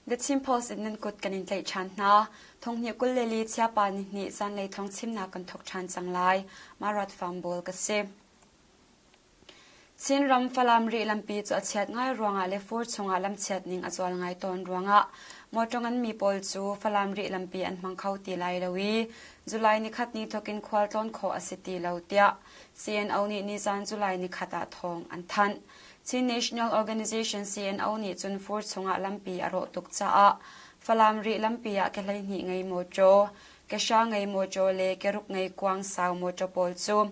The Chin Post in nan kut kan in tlaih ṭhan hna. Thonghnih 24 chiapa nihnih zanlei thawng chimnak kan thawk ṭhan cang lai. Marat Farm Bawl ka si. Chinram Falam Rih lampi cu a chiat ngai ruangah le fur chungah lamchiat ning a zual ngai tawn ruangah motor nganmi pawl cu Falam Rih lampi an hmang kho ti lai lo i July nikhat ni thawkin khualtlawn khawh a si ti lo tiah CNO nih nizan July nikhat ah thawng an thanh. Chin National Organization CNO nih cun fur chungah lampi a rawh tuk caah Falam Rih lampi ah ke 12 ngei mawṭaw, ke hra ngei mawṭaw le ke ruk ngei kuang sau mawṭaw pawl cu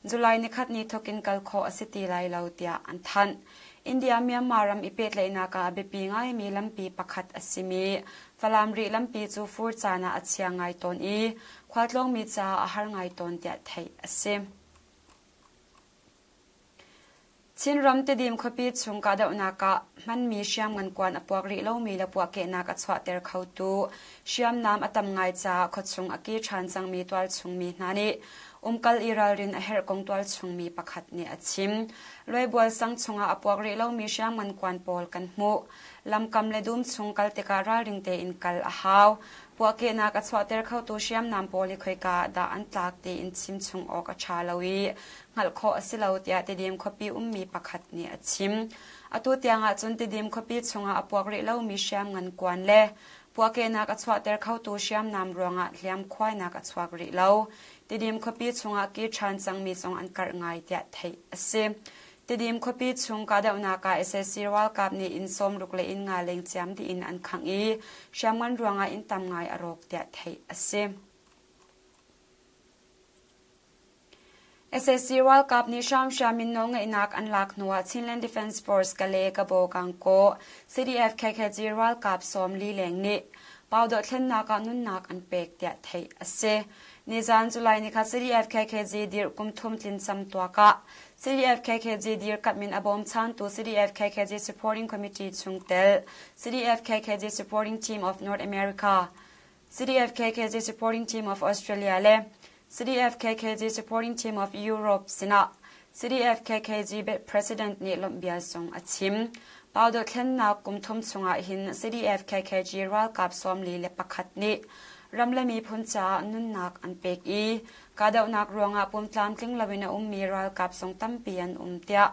July nikhat ni thawkin kal khawh a si ti lai lo tiah an thanh. India-Myanmar ram i pehtlaihnak ah a biapi ngaimi lampi pakhat a simi Falam Rih lampi cu fur caan ah a chia ngai tawn i khualtlawngmi caah a har ngai tawn tiah theih a si. Chinram Tedim khuapi chung kahdohnak ah hmanmi hriamngan kuan a puak rih lomi le puahkehnak a chuahter khotu hriamnam a tam ngai caah khuachung a kir ṭhan cangmi tualchung mi hna nih umkal i ralrin a herh kong tualchung mi pakhat nih a chim. Luaibual sang chungah a puak rih lomi hriamngan kuan pawl kan hmuh. Lamkam le dum chung kal tikah ralring tein kal a hau. Puahkehnak a chuahter khotu hriamnam pawl hi khoika ah dah an tlak tiin chim chung awk a ṭha lo i hngalh khawh a si lo tiah Tidim khuapi ummi pakhat nih a chim. Atu tiang ahcun Tidim khuapi chungah a puak rih lomi hriamngan kuan le puahkehnak a chuahter khotu hriamnam ruangah hliamkhuainak a chuak rih lo. Tidim khuapi chungah kir ṭhan cangmi zong an karh ngai tiah theih a si. Tidim khuapi chung kahdohnak ah sac ralkap nih inn sawmruk le inn nga leng ciam dih in an khangh i hriamngan ruangah inn tam ngai a rawk tiah theih a si. Sac ralkap nih hramhram in nawlngeihnak an lak hnuah Chinland Defence Force Kale Kabaw Kangkaw CDF KKG ralkap 40 leng nih Pau dothlennak ah nunnak an pek tiah theih a si. Nizan July ni kha CDF KKG dirh kum thum tlin cam tuak ah CDF KKG dirkamh in a bawmchantu CDF KKG Supporting Committee chungtel CDF KKG Supporting Team of North America, CDF KKG Supporting Team of Australia le CDF KKG Supporting Team of Europe sinah CDF KKG President nih lawmhbia zong a chim. Pau dothlennak kum thum chungah hin CDF KKG ralkap 41 nih ram le miphun caah nunnak an pek i Kahdohnak ruangah pum tlamtling loin a ummi ralkap zong tampi an um tiah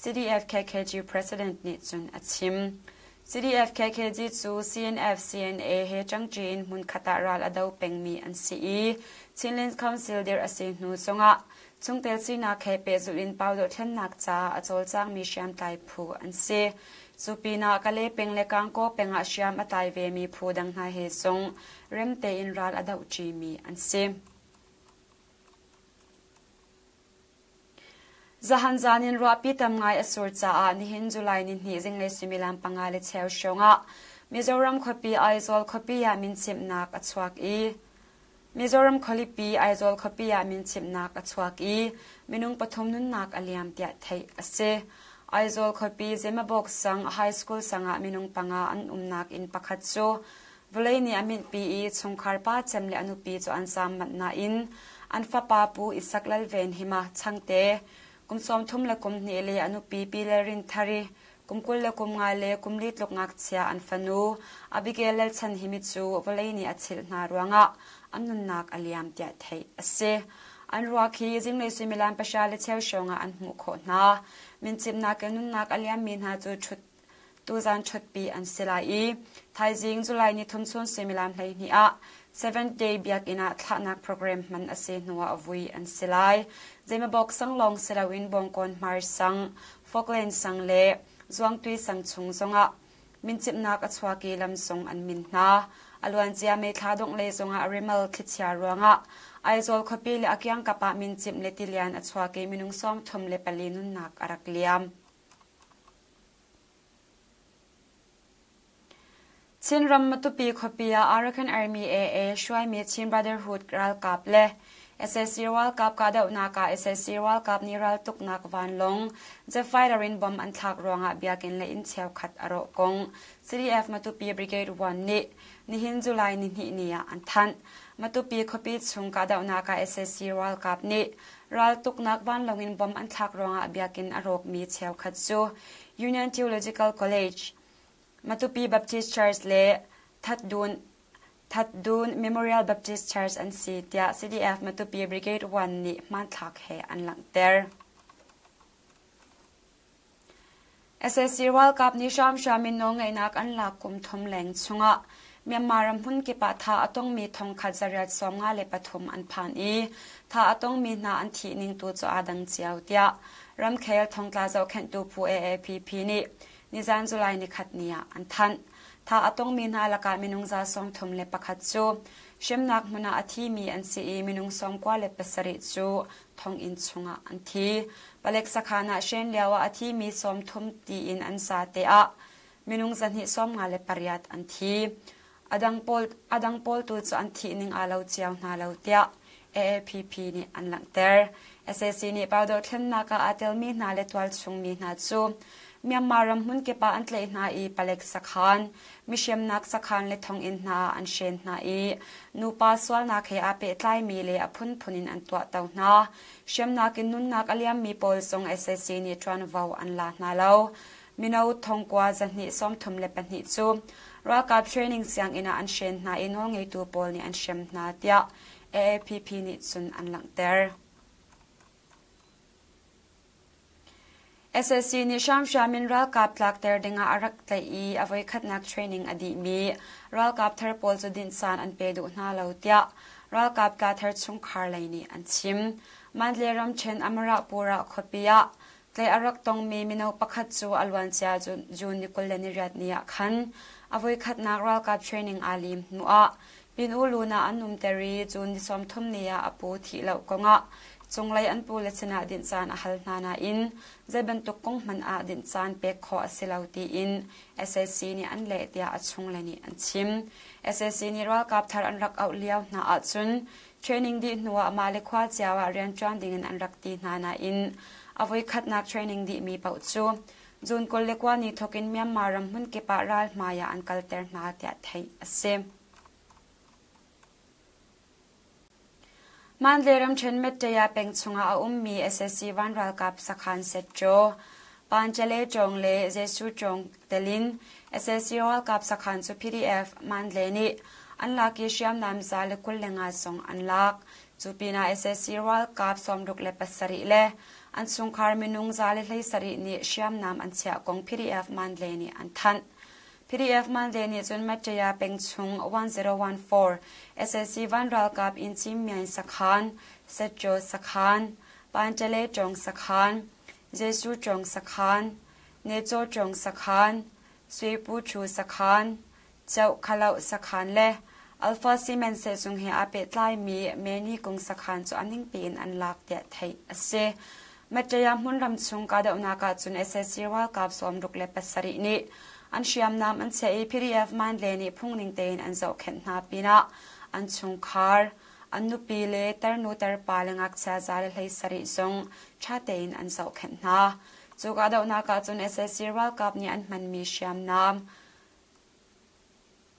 CDF-KKG President nih cun a chim. CDF-KKG cu CNF, CNA he ṭangṭi in hmunkhat ah ral a do pengmi an si i Chinland Council dirh a si hnu zongah chungtel sinak he pehzulh in pau dohthlennak caah a cawlcangmi hriamtlai phu an si. Cu pinah Kalay peng le Kangkaw peng ah hriam a tlai vemi phu dang hna he zong rem tein ral a dohṭimi an si. Zahan zan in ruahpi tam ngai a sur caah nihin July nihnih zinglei suimilam panga le cheu hrawngah Mizoram khuapi Aizawl khuapi ah minchimhnak a chuak i Mizoram khualipi Aizawl khuapi ah minchimhnak a chuak i minung pathum nunnak a liam tiah theih a si. Aizawl khuapi Zemabawk sang High School sang ah minung panga an umnak inn pakhat cu Vawlei nih a minhpi i chungkhar pa cem le a nupi cu an zaam manh nain an fapa Pu Isak Lalvenhima Changte, kum 32 le a nupi Pi Lalrinthari, kum 25 le kum li tluk ngakchia an fanu Abigail Lalchanhimi cu vawlei nih a chilh hna ruangah an nunnak a liam tiah theih a si. An ruak hi zinglei suimilam pahra le cheu hrawng ah an hmuh khawh hna. Mincimhnak in nunnak a liammi hna cu ṭhut Tuzaan ṭhutpi an si lai i thaizing July ni thum chun suimilam 12 ah Seventh Day Biakinn ah thlahnak program hman a si hnuah vui an si lai. Zemabawk sang lawng si loin Bawngkawn Hmar sang, Falkland sang le Zuangtui sang chung zongah mincimhnak a chuak i lam zong an min hna. A luancia May thla dongh lei zongah rimal thlichia ruangah Aizawl khuapi le a kiangkap ah mincimh le tilian a chuak i minung 34 nunnak a rak liam. Chinram Matupi khuapi ah Arakan Army AA hruaimi Chin Brotherhood ralkap le sac ralkap kahdohnak ah sac ralkap nih raltuknak vanlawng jet fighter in bomb an thlak ruangah biakinn le inn cheukhat a rawh kong CDF Matupi Brigade 1 nih nihin July nihnih ni ah an thanh. Matupi khuapi chung kahdohnak ah sac ralkap nih Raltuknak vanlawng in bomb an thlak ruangah biakinn a rawkmi cheukhat cu Union Theological College, Matupi Baptist Church le Thatdun Thatdun Memorial Baptist Church an si tiah CDF Matupi Brigade 1 nih hmanthlak he an langhter. Sac ralkap nih hramhram in nawlngeihnak an lak kum thum leng chungah Myanmar ram hmunkip ah thah a tongmi thongkhat zariat 53 an phan i thah a tongmi hna an thih ning tu cu aa dang cio tiah ramkhel thongtla zohkhenhtu phu AAPP nih nizan July nikhat ni ah an thanh. Thah a tongmi hna lakah minung za 31 cu hremnak hmun ah a thimi an si i minung 97 cu thonginn chungah an thi. Palek sakhan ah hren lioah a thimi 30 tiin an sa te ah minung 258 an thi. A dang pawl tu cu an thih ning aa lo cio hna lo tiah AAPP nih an langhter. Sac nih Pau dohthlennak ah aa telmi hna le tualchungmi hna cu Myanmar ram hmunkip ah an tlaih hna i palek sakhan, mihriamnak sakhan le thonginn hna ah an hren hna i nupa sualnak he aa pehtlaimi le a phunphun in an tuahto hna. Hriamnak in nunnak a liammi pawl zong sac nih ṭuanvo an la hna lo. Mino thongkua 232 cu ralkap training sianginn ah an hren hna i nawlngeitu pawl nih an hrem hna tiah AAPP nih cun an langhter. Sac nih hramhram in ralkap tlakter dingah a rak tlaih i a voikhatnak training a dihmi ralkap thar pawl cu dinh caan an pe duh hna lo tiah ralkap tla thar chungkhar lei nih an chim. Mandalay ramṭhen Amarapura khuapi ah tlaih a rak tongmi mino pakhat cu a luancia June ni 28 ni ah khan a voikhatnak ralkap training aa lim hnuah Pin U Lun ah an umter i June ni 30 ni ah a pu thih lo kongah cunglei an pule sinah dinh caan a hal hna nain zei bantuk kong hmanh ah dinh caan pek khawh a si lo tiin sac nih an leh tiah a chungle nih an chim. Sac nih ralkap thar an rak auh lio hna ahcun training dih hnuah mah le khua cio ah rianṭuan dingin an rak ti hna nain a voikhatnak training dihmi paoh cu June 29 ni thawkin Myanmar ram hmunkip ah ral hmai ah an kalter hna tiah theih a si. Mandalay ramṭhen Mettaya peng chungah a ummi sac van ralkap sakhan Setṭaw, Panchale Cawng le Jesuh Cawng telin sac ralkap sakhan cu PDF Mandalay nih an lak i hriamnam 125 zong an lak. Cu pinah sac ralkap 67 le an chungkhar minung 117 nih hriamnam an chiah kong PDF Mandalay nih an thanh. PDF Mandalay nih cun Mattaya peng chung 1014 sac van ralkap inn Cimmiain sakhan, Setjaw sakhan, Pantale Cawng sakhan, Jesuh Cawng sakhan, Necaw Cawng sakhan, Suipu Chu sakhan, Choh Khaloh sakhan le Alpha Cement sehzung he aa pehtlaimi Meni Kung sakhan cu a ningpi in an lak tiah theih a si. Mattaya hmunram chung kahdohnak ahcun sac ralkap 67 nih an hriamnam an chiah i PDF Mandalay nih phungning tein an zohkhenh hna pinah an chungkhar, an nupi le tarnu tarpa le ngakchia 117 zong ṭha tein an zohkhenh hna. Cu kahdohnak ahcun sac ralkap nih an hmanmi hriamnam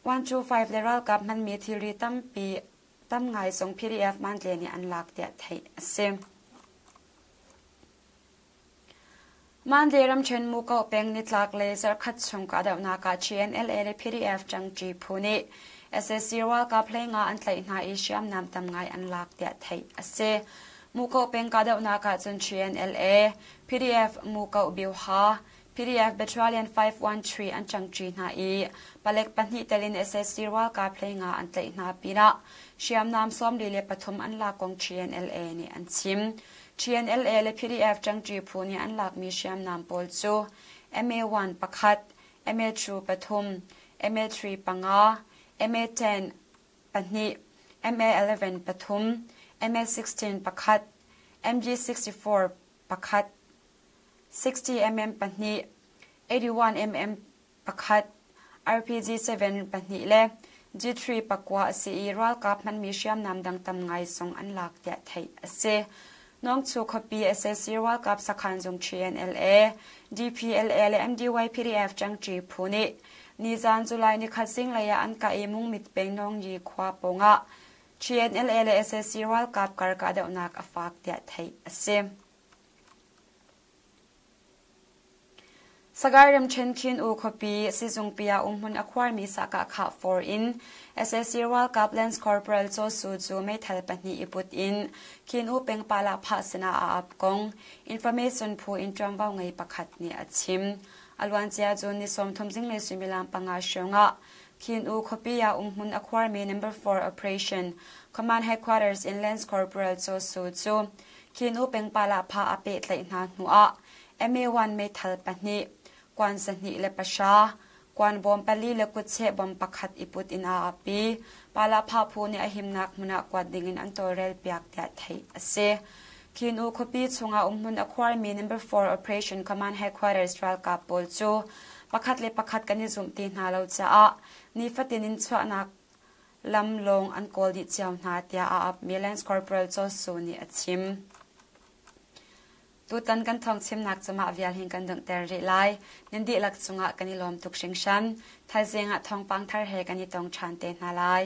125 le ralkap hmanmi thilri tampi tam ngai zong PDF Mandalay nih an lak tiah theih a si. Mandalay ramṭhen Muko peng nitlak lei zarhkhat chung kahdohnak ah GNLA le PDF ṭangṭi phu nih sac ralkap 15 an tlaih hna i hriamnam tam ngai an lak tiah theih a si. Muko peng kahdohnak ah cun GNLA, PDF Muko Bioha, PDF Battalion 513 an ṭangṭi hna i palek pahnih tel in sac ralkap 15 an tlaih hna pinah hriamnam 43 an lak kong GNLA nih an chim. TNLA le PDF ṭangṭi phu nih an lakmi hriamnam pawl cu MA1 pakhat, MA2 pathum, MA3 panga, MA10 pahnih, MA11 pathum, MA16 pakhat, MG64 pakhat, 60mm pahnih, 81mm pakhat, RPG-7 pahnih le G3 pakua a si i ralkap hmanmi hriamnam dang tam ngai zong an lak tiah theih a si. Nawngchu khuapi sac ralkap sakhan zung TNLA, DPLA le MDY PDF ṭangṭi phu nih nizan July nikhat zinglei ah an kah i Mungmit peng Nawngyi khua pawngah TNLA le sac ralkap kar kahdohnak a fak tiah theih a si. Sagaing ramṭhen Khin U khuapi sizungpi ah umhmun a khuarmi sahkah for in sac ralkap Lance Corporal Chaw Su cu meithal pahnih i put in Khin U peng Palahphah sinah aa ap kong information phu in ṭuanvo ngei pakhat nih a chim. A luancia June ni 30 zinglei suimilam panga hrawngah Khin U khuapi ah umhmun a khuarmi Number 4 Operation Command Headquarters in Lance Corporal Chaw Su cu Khin U peng Palahphah a pehtlaih hna hnuah MA1 meithal pahnih, kuan 203, kuan bawm pali le kutcheh bawm pakhat i put in aa ap i Palahphah phu nih a himnak hmun ah kuat dingin an tawlrelpiak tiah theih a si. Khin U khuapi chungah umhmun a khuarmi Number 4 Operation Command Headquarters ralkap pawl cu pakhat le pakhat kan i zumh ti hna lo caah nifatin in chuahnak lam lawng an kawl dih cio hna tiah aa apmi Lance Corporal Chaw Su nih a chim. Tutan kan thawngchimnak cu mah vial hin kan donghter rih lai. Nan dihlak cungah kan i lawm tuk hringhran. Thaizing ah thawngpang thar he kan i tong ṭhan te hna lai.